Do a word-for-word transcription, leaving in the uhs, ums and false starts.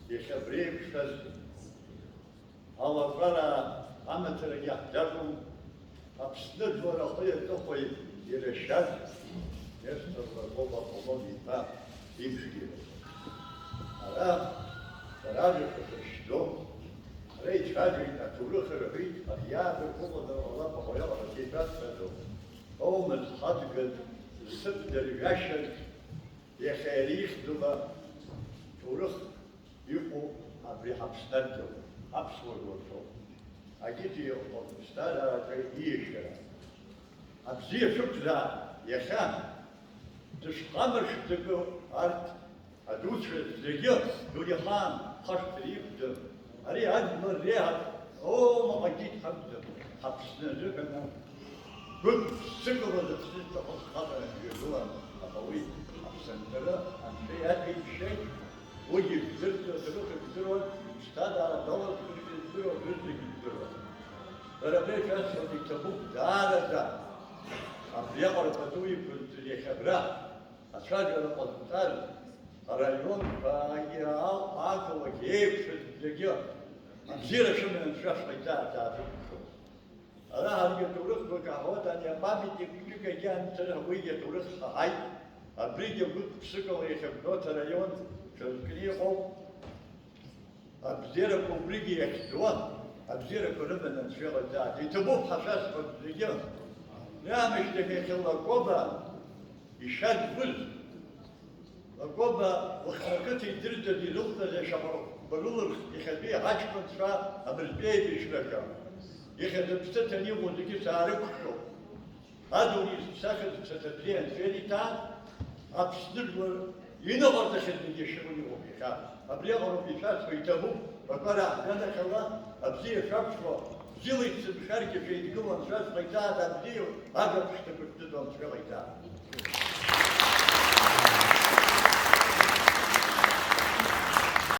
Иахьа абри еиԥшаз алақәара амацарагьы ҳдагәом, Аԥсны жәлар ахы иаҵыхәа ирашьаз Нестор Лакоба Аполлон-иԥа ибжьгьы. Ара сара ажәақәа сыршьӡом, ара ицәажәеит, аҭоурых рҳәеит, ари иаадыркыло ҟалап, аха уиаҟара сеиҭасҳәаӡом. Оумыс ҳадгьыл зсыԥдырҩашьаз, иахьа иара ихьӡума ҭоурых иҟоу абри ҳаԥсадгьыл, аԥсуа жәлар роуп. Агьыти иҟоуп ԥсҭазаараҿы ииашьара. Абзиа шәықәзаап иахьа, дышҟамыршәӡакәу арҭ адуцәа зегьы, дунеихаан хашҭра иқәӡам. Ари ажәлар реиҳа, оо, маҟагьы ҳакәӡам, ҳаԥсны азыҳәан гәык ԥсыкала зыԥсы зҭахыз хаҵаран ижәылан, аха уи аԥсынҵры анцәа иаҭәеиԥшьеит, уигьы жәдырӡуа, дырхьыжәдыруан, иԥсҭазаара далазгозгьы здыруан, рызегьы здыруан. Дара абри шәасҳәоит, иҭабуп даараӡа абриаҟара пату иқәырҵаз иахьа абра. Ацәажәара ҟазҵаз араионқәагьы, ақалақь еиқәшәаз зегьы абзиара шәыманы шәашҟа иҭааҭаазықәшәо. Ара ҳаргьы аҭоурых дук ҳаҳауеит, ани апамятник ҩык агьы анҭыр, уигьы аҭоурых ҳаҳаит. Абригьы гәык-ԥсыкала иахьа Гәдоуҭа араион шәазкны иҟоуп. Абзиарақәа убригьы иахьӡуа, абзиарақәа рыманы Анцәа иҟаиҵааит. Иҭабуп ҳәа шәасҳәап зегьы. Уи аамышьҭахь иахьа Лакоба ишәазгәыз, Лакоба уахнакыҭ идырӡыз ирылҵыз ашьаҟарахәқәа рылырхит иахьатәи ҳаҷкәынцәа абыржәтәи еибашьраҿы. Иахьа зыԥсы ҭаны иҟоу зегьы саарықәшәоуп. Адунеи зыԥсахыз ԥсаҭа бзиа Анцәа ириҭааит, Аԥсны жәлар иныҟарҵахьаз зегьы ашьапы иҟоуп иахьа. Абри аҟароуп ишәасҳәо, иҭабуп, акәара ааҳәа нахьала, абзиа шәаԥшуа, бзиала исзымшәаргьы шәеидгылан, шәасҳәа иҭааит, абзиа ажәа ԥшӡақәа шәдыдуан, шәыҟаиҵааит.